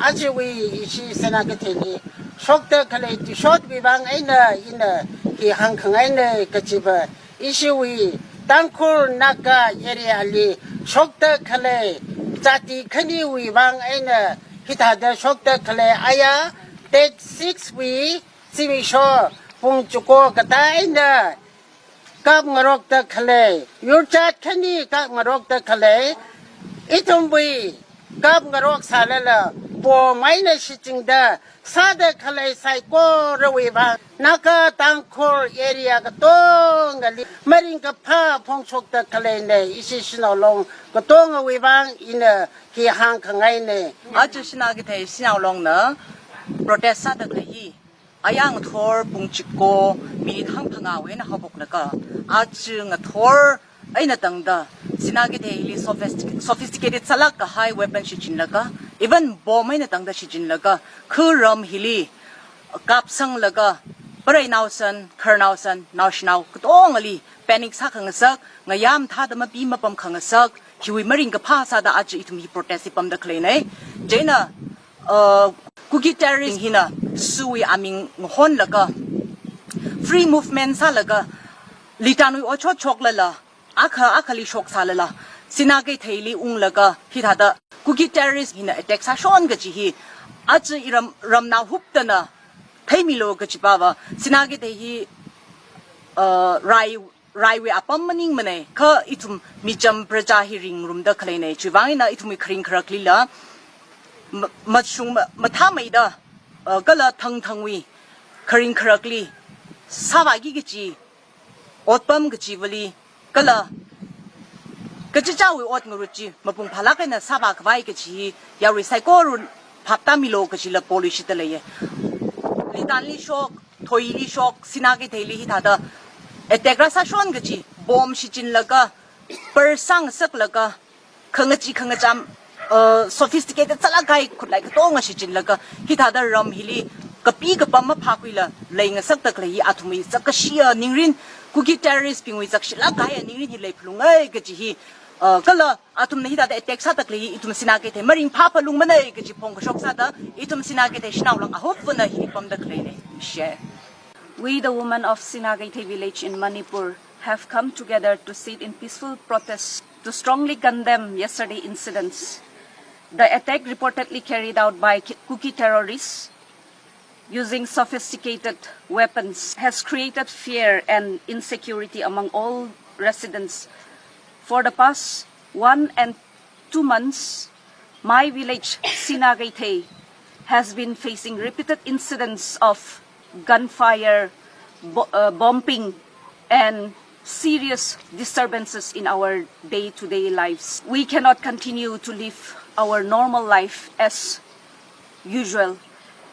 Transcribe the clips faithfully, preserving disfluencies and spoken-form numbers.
Ajawui ishi Sinakeithei li shokda khalei tuishotwui vang eina ina hi hāngkhangaina kajiva, ishiwui Tangkhul Naga area li shokda khalei jati khaniwui vang eina hithāda shokda khalei aya date six wui zimiksho pung chiko katā eina kapngarokda khalei, yurjat khani kapngarokda khalei, ithumwui kapngarok sālala, bomb eina shichinda sāda khalei saikorawui vang, Naga Tangkhul area katongali maringkaphā phongshokda khaleina, ishi Shanao Long katongawui vang ina hi hāngkhangaina. Aja Sinakeithei Shanao Longna protest sāda khalei hi aya ngathor pung chiko minute hangphangāwui eina haophoklaga, aja ngathor eina tangda Sinakeithei hili sophistic-, sophisticated sālāk kahai weapon shichinlaga, even bomb eina tangda shichinlaga, kha ram hili kapsanglaga, pareinao san, khararnao san, naoshinao katongali panic sākhangasak, ngayā mathāda mapi mapamkhangasak, hiwui maringkaphā sāda aja ithum hi protest hi pamda khaleina. Chieina, uh, Kuki terrorist hina suwui aming ngahonlaga, free movement sālaga, Litanwui otshot shoklala, akha akhali shok sālala, Sinakeitheili unglaga, hithāda Kuki terrorist hina attack sāshon kaji hi, aja iram, ramnao huptana theimilu kajipava, Sinakeithei hi, uh, rai, raiwui apam maningmana, kha ithum micham praja hi ringrumda khaleina, chiwui vang eina ithumwui kharing kharaklila, ma-, mashung ma-, mathāmeida, uh, kala thangthangwui kharing kharakli, sāvāki kaji, otpam kajivali, kala kachichāwui ot ngarut chi mapung phālāk eina sāvākhavai kaji hi yarui saikorana phap tāmilu kajila policy da leiya. Litanli shok, Thoili shok, Sinakeitheili hithāda attack rāsāshon kaji, bomb shichinlaga, par sāngasaklaga, khangachee khangacham, uh, sophisticated sālāk kahai khutlai katonga shichinlaga, hithāda ram hili kapi kapam maphākhuila leingasakda khalei hi athumwui chākkashiya ningrin, Kuki terrorist bingwui chākkashilāk kahaiya ningrin hi leiphalunga kaji hi, uh, kala athumna hithāda attack sāda khalei hi ithum Sinakeithei maringphāphalungmana kaji phongkashok sāda, ithum Sinakeithei Shanao Long ahupvana hi pamda khaleina. Share. We, the women of Sinakeithei village in Manipur, have come together to sit in peaceful protest to strongly condemn yesterday incidents. The attack, reportedly carried out by Ki-, Kuki terrorists using sophisticated weapons, has created fear and insecurity among all residents. For the past one and two months, my village, Sinakeithei, has been facing repeated incidents of gunfire, bo-, uh, bombing, and serious disturbances in our day-to-day lives. We cannot continue to live our normal life as usual.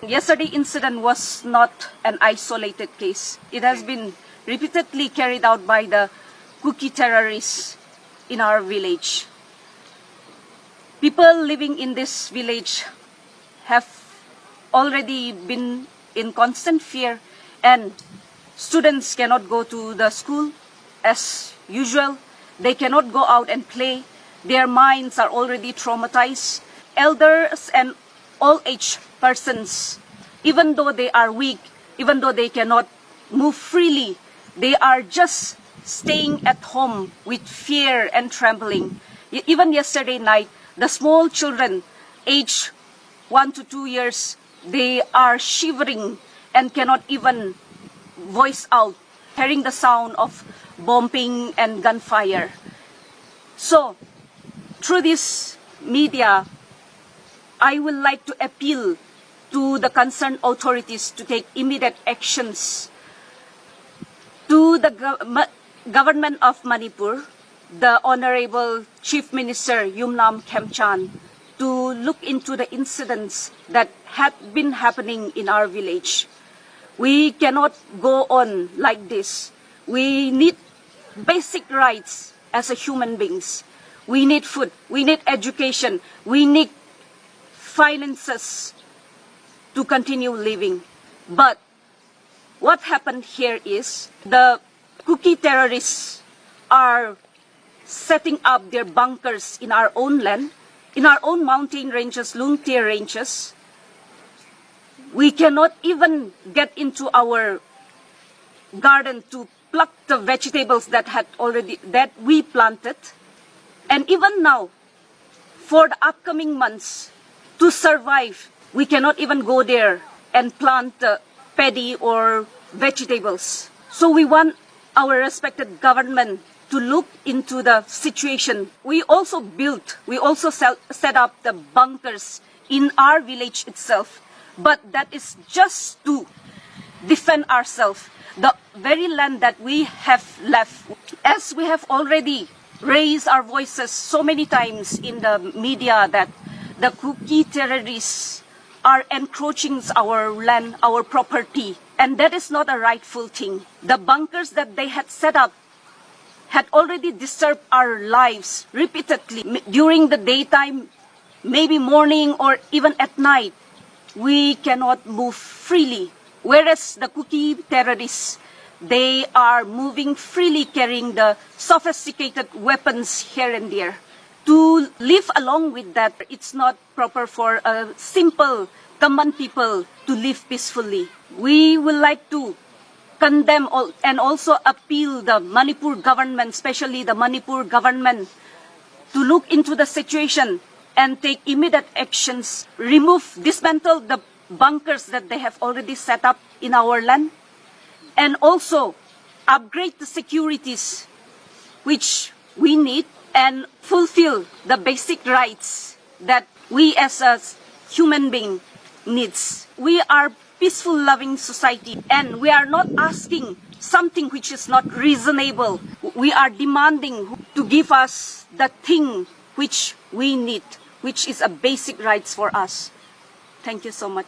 Yesterday incident was not an isolated case. It has been repeatedly carried out by the Kuki terrorists in our village. People living in this village have already been in constant fear, and students cannot go to the school as usual. They cannot go out and play. Their minds are already traumatized. Elders and all age persons, even though they are weak, even though they cannot move freely, they are just staying at home with fear and trembling. Y-, even yesterday night, the small children, aged one to two years, they are shivering and cannot even voice out, hearing the sound of bombing and gunfire. So, through this media, I would like to appeal to the concerned authorities to take immediate actions. To the gov-, ma-, government of Manipur, the Honorable Chief Minister Yumnam Khemchand, to look into the incidents that had been happening in our village. We cannot go on like this. We need basic rights as a human beings. We need food, we need education, we need finances to continue living. But what happened here is the Kuki terrorists are setting up their bunkers in our own land, in our own mountain ranges, Lungtir ranges, We cannot even get into our garden to pluck the vegetables that had already, that we planted. And even now, for the upcoming months, to survive, we cannot even go there and plant the paddy or vegetables. So we want our respected government to look into the situation. We also built, we also sel- set up the bunkers in our village itself, but that is just to defend ourselves, the very land that we have left. As we have already raised our voices so many times in the media that the Kuki terrorists are encroaching our land, our property, and that is not a rightful thing. The bunkers that they had set up had already disturbed our lives repeatedly m- during the daytime, maybe morning or even at night. We cannot move freely. Whereas the Kuki terrorists, they are moving freely carrying the sophisticated weapons here and there. To live along with that, it's not proper for a simple common people to live peacefully. We would like to condemn all, and also appeal the Manipur government, especially the Manipur government, to look into the situation and take immediate actions, remove, dismantle the bunkers that they have already set up in our land, and also upgrade the securities which we need and fulfill the basic rights that we as a human being needs. We are peaceful, loving society, and we are not asking something which is not reasonable. We are demanding to give us the thing which we need, which is a basic rights for us. Thank you so much.